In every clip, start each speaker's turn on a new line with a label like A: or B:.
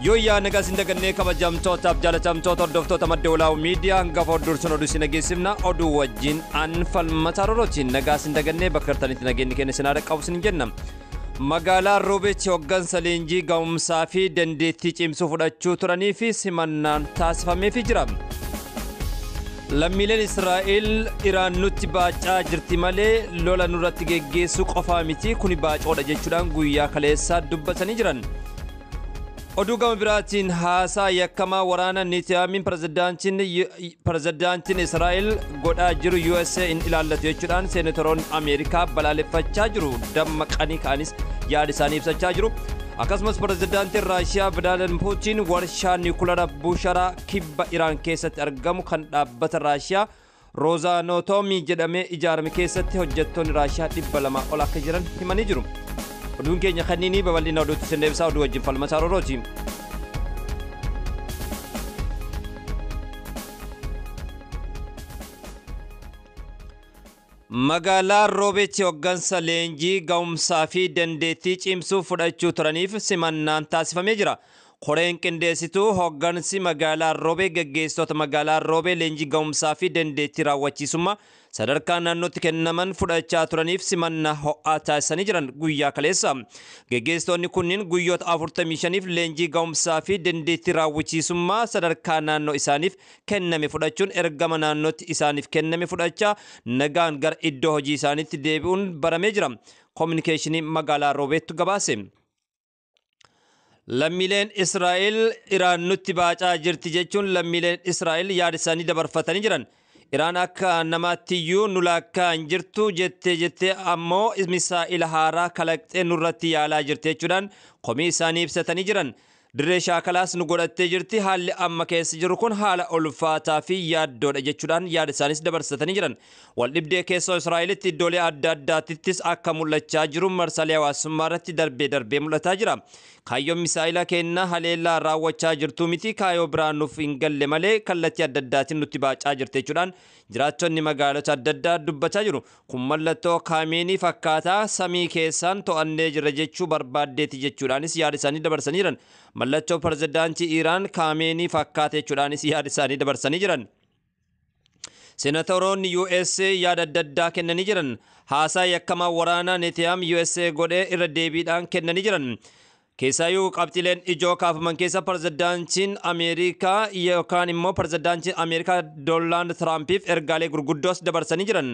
A: Yooyyaa nagaa isin dagannee kabajamtootaaf jaalatamtoota hordoftoota Madda Walaabuu Miidiyaa hangafa dursun oduu isin dhageessifna. Oduu wajjin an Falmataa Rorootiin nagaa isin dagannee bakka jirtanitti nageenyi keenya isin haadha qabu isin jenna. Magaalaa Roobeetti hoggansa leenjii ga'umsaa fi dandeettii cimsuu fudhachuu turanii fi simannaan taasifameefii jira. Lammiileen Israa'el Iraan nutti baacaa jirti malee lola nurratti geggeessuu qofaa miti, kuni baacoodha jechuudhaan guyyaa kaleessaa dubbatanii jiran. Oduu gama biraatiin haasaa yakkamaa waraana Netanyahuun pirezidaantiin Israa'el godhaa jiru USA hin ilaallatu jechuudhaan seenatoroonni Ameerikaa balaaleffachaa jiru. Dammaqanii ka'anis yaada isaanii ibsachaa jiru. Akkasumas pirezidaantiin Raashiyaa Vladimir Putin warshaa niwukilaraa Busharaa kibba Iraan keessatti argamu kan dhaabbata Raashiyaa Roozanotomii jedhamee ijaarame keessatti hojjettoonni Raashiyaa 200 ol akka jiran himanii jiru. Oduun keenya kanniinii babal'ina oduutti isin deebisaa. Oduu wajjin Falmataa Rorooti. Magaalaa Roobeetti hoggansa leenjii ga'umsaa fi dandeettii cimsuu fudhachuu turaniif simannaan taasifamee jira. Koreen qindeessituu hoggansi magaalaa Roobee gaggeessitoota magaalaa Roobee leenjii ga'umsaa fi dandeettii raawwachiisummaa sadarkaa naannootti kennaman fudhachaa turaniif simannaa ho'aa taasisanii jiran guyyaa kaleessa. Gaggeessitoonni kunniin guyyoota 45f leenjii ga'umsaa fi dandeettii raawwachiisummaa sadarkaa naannoo isaaniif kenname fudhachuun ergama naannootti isaaniif kenname fudhachaa nagaan gara iddoo hojii isaaniitti deebi'uun baramee jira. Koominikeeshinii magaalaa Roobeettu gabaase. Lammiileen Israa'el Iraan nutti baacaa jirti jechuun lammiileen Israa'el yaada isaanii dabarfatanii jiran. Iraan akka namaattiyyuu nu laakkaa hin jirtu jettee jettee ammoo misaa'ila haaraa kalaqxee nurratti yaalaa jirti jechuudhaan komii isaanii ibsatanii jiran. Dirree shaakalaas nu godhattee jirti, haalli amma keessa jiru kun haala ulfaataa fi yaaddoodha jechuudhaan yaada isaanis dabarsatanii jiran. Waldhibdee keessoo Israa'elitti iddoolee adda addaattis akka mul'achaa jiru marsaalee hawaasummaa irratti darbee darbee mul'ataa jira. Kaayyoon misaa'ila kennaa haleellaa raawwachaa jirtu miti, kaayyoo biraan nuuf hin galle malee kallattii adda addaatiin nutti baacaa jirti jechuudhaan jiraattonni magaalota adda addaa dubbachaa jiru. Kun mallattoo kaameenii fakkaataa samii keessaan to'annee jirra jechuu barbaaddeeti jechuudhaanis yaada isaanii dabarsanii jiran. Mallattoo pirezidaantii Iraan kaameenii fakkaata jechuudhaanis yaada isaanii dabarsanii jiran. Senatoroonni USA yaada adda addaa kennanii jiran. Haasaa yakkamaa waraanaa Netanyahu USA godhee irra deebiidhaan kennanii jiran. Keessaayyuu qabxiileen ijoo kaafaman keessa pirezidaantiin Ameerikaa yookaan immoo pirezidaantiin Ameerikaa Doonaald Tiraampiif ergaalee gurguddoos dabarsanii jiran.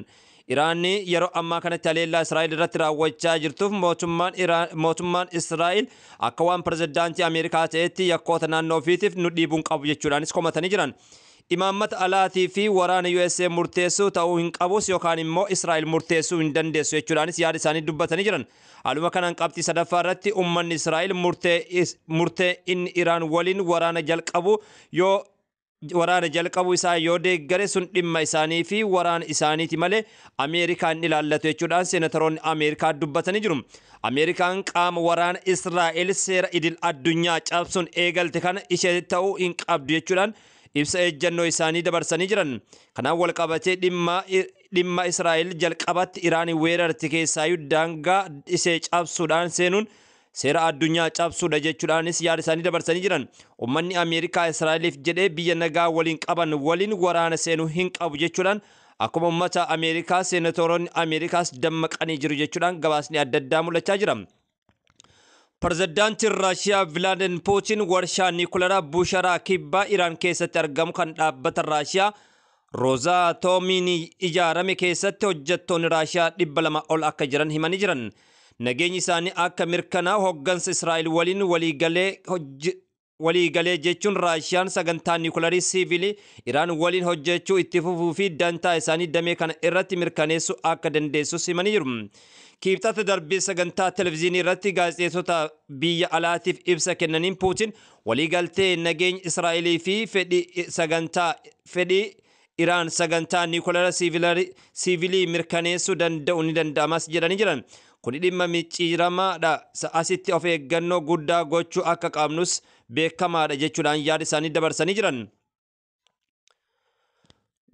A: Iraan yeroo ammaa kanatti haleellaa Israa'el irratti raawwachaa jirtuuf mootummaan Israa'el akka waan pirezidaantii Ameerikaa ta'etti yakkoota naannoo ofiitiif nu dhiibuun qabu jechuudhaanis komatanii jiran. Imaammata alaatii fi waraana USA murteessuu ta'uu hin qabus yookaan immoo Israa'el murteessuu hin dandeessu jechuudhaanis yaada isaanii dubbatanii jiran. Haaluma kanaan qabxii sadaffaa irratti uummanni Israa'el murtee inni Iraan waliin waraana jalqabu yoo waraana jalqabu isaa yoo deeggare sun dhimma isaanii fi waraana isaaniiti malee Ameerikaan ilaallatu jechuudhaan seenatoroonni Ameerikaa dubbatanii jiru. Ameerikaan qaama waraana Israa'el seera idil addunyaa cabsuun eegalte kana ishee ta'uu hin qabdu jechuudhaan ibsa ejjennoo isaanii dabarsanii jiran. Kanaan wal qabatee dhimma Israa'el jalqabatti Iraan weerarte keessaayyuu daangaa ishee cabsuudhaan seenuun seera addunyaa cabsuudha jechuudhaanis yaada isaanii dabarsanii jiran. Uummanni Ameerikaa Israa'eliif jedhee biyya nagaa waliin qaban waliin waraana seenuu hin qabu jechuudhaan akkuma uummata Ameerikaa seenatoroonni Ameerikaas dammaqanii jiru jechuudhaan gabaasni adda addaa mul'achaa jira. Pirezidaantiin Raashiyaa Vladimir Putin warshaa niwukilaraa Busharaa kibbaa Iraan keessatti argamu kan dhaabbata Raashiyaa Roozatoomiin ijaarame keessatti hojjettoonni Raashiyaa 200 ol akka jiran himanii jiran. Nageenyi isaanii akka mirkanaa'u hoggansa Israa'el waliin waliigalee jechuun Raashiyaan sagantaa niwukilarii siivilii Iraan waliin hojjechuu itti fufuu fi dantaa isaanii damee kana irratti mirkaneessuu akka dandeessus himanii jiru. Kiibxata darbee sagantaa televezyiinii irratti gaazexeessota biyya alaatiif ibsa kennaniin Puutin waliigaltee nageenya Israa'elii fi fedhii sagantaa fedhii Iraan sagantaa niwukilaraa siivilii mirkaneessuu danda'u ni danda'amas jedhanii jiran. Kun dhimma micciiramaadha. Asitti of eeggannoo guddaa gochuu akka qabnus beekamaadha jechuudhaan yaada isaanii dabarsanii jiran.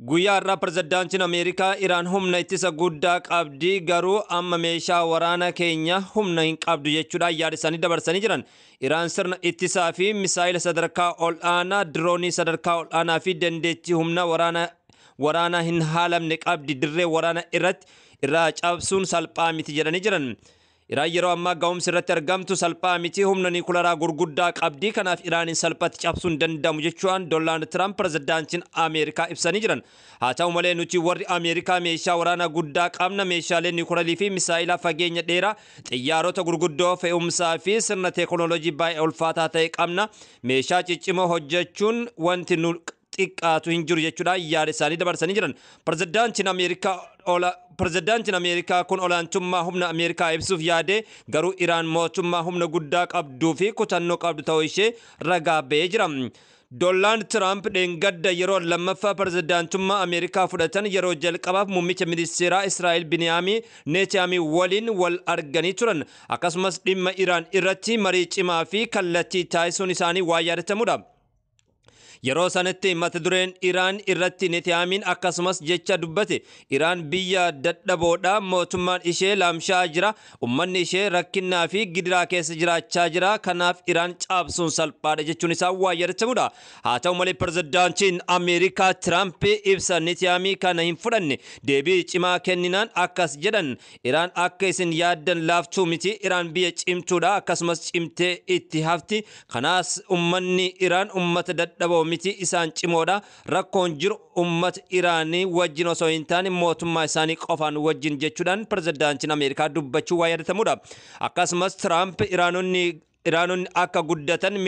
A: Guyyaa har'aa pirezidaantiin Ameerikaa Iraan humna ittisa guddaa qabdi, garuu amma meeshaa waraana keenya humna hin qabdu jechuudhaan yaada isaanii dabarsanii jiran. Iraan sirna ittisaa fi misaayila sadarkaa ol'aanaa, diroonii sadarkaa ol'aanaa fi dandeettii humna waraanaa hin haalamne qabdi, dirree waraana irratti irraa cabsuun salphaa miti jedhanii jiran. Iraan yeroo ammaa ga'umsi irratti argamtu salphaa miti, humna niikularaa gurguddaa qabdi, kanaaf Iraaniin salphatti cabsuu hin danda'amu jechuudhaan Doonaald Tiraamp pirezidaantiin Ameerikaa ibsanii jiran. Haa ta'u malee nuti warri Ameerikaa meeshaa waraanaa guddaa qabna, meeshaalee niikularii fi misaayilaa fageenya dheeraa, xiyyaarota gurguddoo fe'umsaa fi sirna teekinooloojii baay'ee ulfaataa ta'e qabna. Meeshaa ciccimoo hojjechuun wanti nu xiqqaatu hin jiru jechuudhaan yaada isaanii dabarsanii jiran. Pirezidaantiin Ameerikaa kun olaantummaa humna Ameerikaa ibsuuf yaade, garuu Iraan mootummaa humna guddaa qabduu fi kutannoo qabdu ta'uu ishee ragaa ba'ee jira. Doonaald Tiraamp dheengadda yeroo lammaffaa pirezidaantummaa Ameerikaa fudhatan yeroo jalqabaaf muummicha ministeeraa Israa'el Biniyaamii Netanyaahuu waliin wal arganii turan. Akkasumas dhimma Iraan irratti marii cimaa fi kallattii taasisuun isaanii waa yaadatamudha. Yeroo sanatti mata dureen Iraan irratti Netanyaahuun akkasumas jecha dubbate, Iraan biyya dadhaboodha, mootummaan ishee laamshaa jira, ummanni ishee rakkinnaa fi gidiraa keessa jiraachaa jira, kanaaf Iraan cabsuun salphaadha jechuun isaa waa yaadatamudha. Haa ta'u malee pirezidaantiin Ameerikaa Tiraamp ibsa Netanyaahuu kana hin fudhanne, deebii cimaa kenninaan akkas jedhan: Iraan akka isin yaaddan laaftuu miti, Iraan biyya cimtuudha, akkasumas cimtee itti hafti, kanaas ummanni Iraan ummata dadhaboo miti, isaan cimoodha, rakkoon jiru ummata Iraanii wajjin osoo hin taane mootummaa isaanii qofaan wajjin jechuudhaan pirezidaantiin Ameerikaa dubbachuu waa yaadatamudha. Akkasumas Tiraamp Iraanonni akka guddatan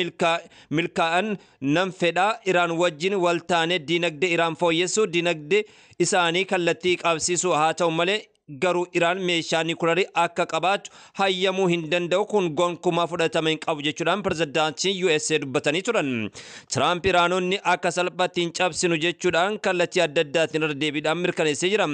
A: milkaa'an nan fedha, Iraan wajjin waltaanee diinagdee Iraan fooyyessuu, diinagdee isaanii kallattii qabsiisuu, haa ta'u malee garuu Iraan meeshaa niikularii akka qabaattu hayyamuu hin danda'u, kun gonkumaa fudhatama hin qabu jechuudhaan pirezidaantiin USA dubbatanii turan. Tiraamp Iraanonni akka salphaatti hin cabsinu jechuudhaan kallattii adda addaatiin irra deebiidhaan mirkaneessee jira.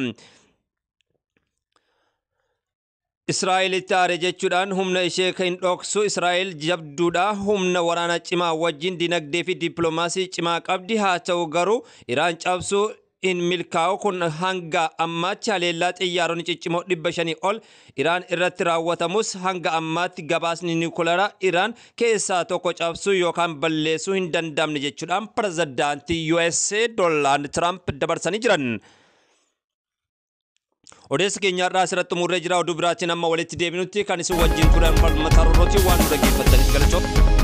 A: Israa'elitti aare jechuudhaan humna ishee kan dhoksu, Israa'el jabduudha, humna waraanaa cimaa wajjin dinagdee fi dippiloomaasii cimaa qabdi, haa ta'u garuu Iraan cabsuu in milkaa'u, kun hanga ammaatti haleellaa xiyyaaronni ciccimoo 500 ol Iraan irratti raawwatamus hanga ammaatti gabaasni niikularaa Iraan keessaa tokko cabsuu yookaan balleessuu hin danda'amne jechuudhaan pirezidaantii USA Doonaald Tiraamp dabarsanii jiran. Odeessa keenya irraa asirratti xumurree jira. Oduu biraatiin amma walitti deebinutti kan isin wajjin turan Falmataa Roorrooti. Waan nu dhaggeeffattaniif galatoom.